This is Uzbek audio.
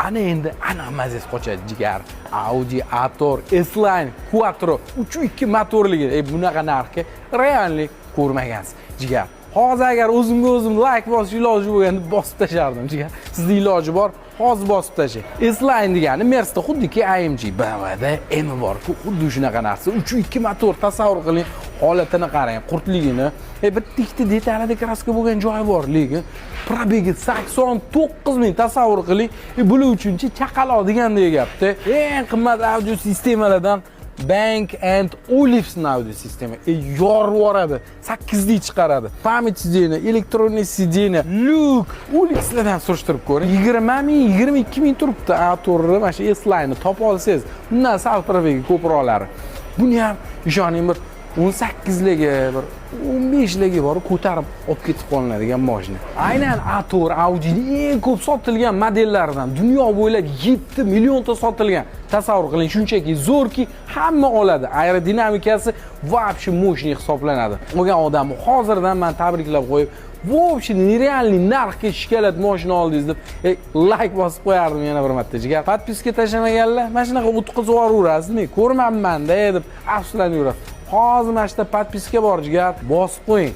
Ana endi, ana mazasi qochadi, jigar. Audi A4 S-Line Quattro 3.2 motorligi. Bunaqa narxga реальный ko'rmagansiz, jigar. Hozir agar o'zimga o'zim layk bosish iloji bo'lganda, bosib tashlardim, jigar. Sizni iloji bor, hozir bosib tashlang. S-Line degani Mersda xuddiki AMG, BMWda M bor, xuddi shunaqa narsa. 3.2 motor, tasavvur qiling, holatini qarang, qurtligini. Bitta ikkita detalida краска bo'lgan joyi bor, lekin пробег i 89 ming, tasavvur qiling. Bular uchunchi chaqaloq degandek gapda. Eng qimmat audio sistemalardan Bang and Olufsen audio sistema. Yorib yuboradi, sakkizlik chiqaradi. Память сиденья, электронный сиденья, люк. OLXlardan surishtirib ko'ring. 20 ming, 22 ming turibdi A4, mana shu S-Line topa olsangiz, undan sal пробег i ko'proqlari. Buni ham ishoning, bir 18 ligi, bir 15 ligi bor, ko'tarib olib ketib qolinadigan mashina. Aynan A4 Audi'ning eng ko'p sotilgan modellaridan, dunyo bo'ylab 7 millionta sotilgan. Tasavvur qiling, shunchaki zo'rki, hamma oladi. Aerodinamikasi вообще мощный hisoblanadi. Olgan odamni hozirdan man tabriklab qo'yib, вообще нереальный narxga шоколад mashina oldingiz deb layk bosib qo'yardim yana bir marta, jigar. Подписка tashlamaganlar mana shunaqa o'tkazib yuboraverasiz, men ko'rmabman-da deb afsuslanib yurasiz. Hozir mana shu yerda подписка bor, jigar, bosib qo'ying.